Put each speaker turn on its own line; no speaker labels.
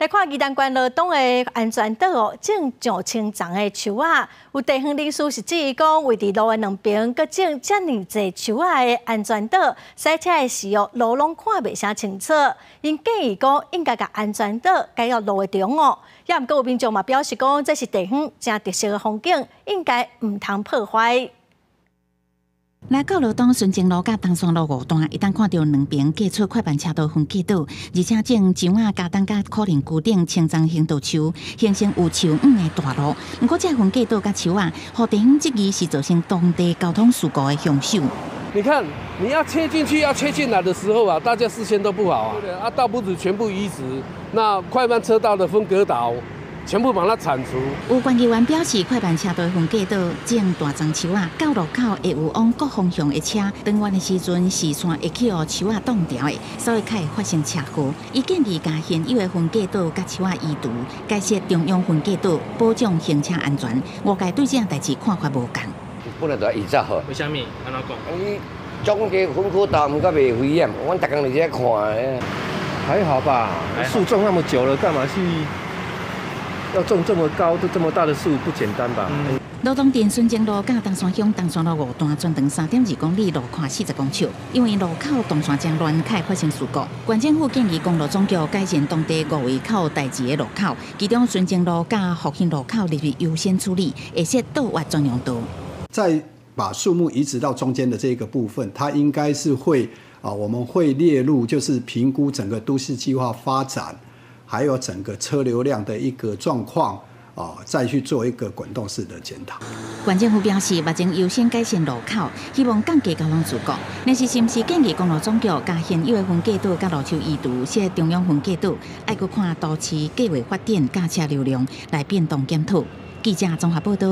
來看宜蘭縣羅東的安全島哦，種上千叢的樹仔，有地方人士是質疑講，位佇路的兩邊閣種遮爾濟樹仔的安全島，駛車的時哦，路攏看袂啥清楚。𪜶建議講，應該共安全島改到路的中哦。也毋過有民眾嘛表示講，這是地方誠特色的風景，應該毋通破壞。
來到羅東純正路佮東山路五段，會當看著兩邊隔出快慢車道分隔島，而且種樟仔、加冬佮可能龜等千叢行道樹，形成有樹蔭的大路。毋過，這分隔島佮樹仔，予地方質疑是造成當地交通事故的兇手。
你看，你要切進去、要切進來的時候啊，大家視線都不好啊。啊，倒不如全部移植，那快慢車道的分隔島，全部把它鏟除。
有關議員表示，快慢車道分隔島種大叢樹仔，到路口會有往各方向的車，轉彎的時陣視線會去予樹仔擋牢的，所以較會發生車禍。伊建議共現有的分隔島佮樹仔移除，改設中央分隔島，保障行車安全。外界對這項代誌看法無仝。
本來就愛移走好。
為啥物？按怎講？
伊中間分隔島毋過袂危險，阮逐工佇遮看的。
還好吧，樹種那麼久了，幹嘛去？要種這麼高、都這麼大的樹，不簡單吧？
羅東鎮純正路佮東山鄉東山路五段，全長3.2公里，路寬40公尺。因為路口動線誠亂，較會發生事故。縣政府建議公路總局改善當地五位較有代誌的路口，其中純正路佮復興路口列為優先處理，會設倒彎專用道。
在把樹木移植到中間的這個部分，它應該是會啊，我們會列入就是評估整個都市計劃發展，還有整個車流量的一個狀況啊，再去做一個滾動式的檢討。
縣政府表示，目前優先改善路口，希望降低交通事故。但是，是毋是建議公路總局共現有的分隔島佮路樹移除，設中央分隔島，愛閣看都市計畫發展佮車流量來變動檢討。記者綜合報道。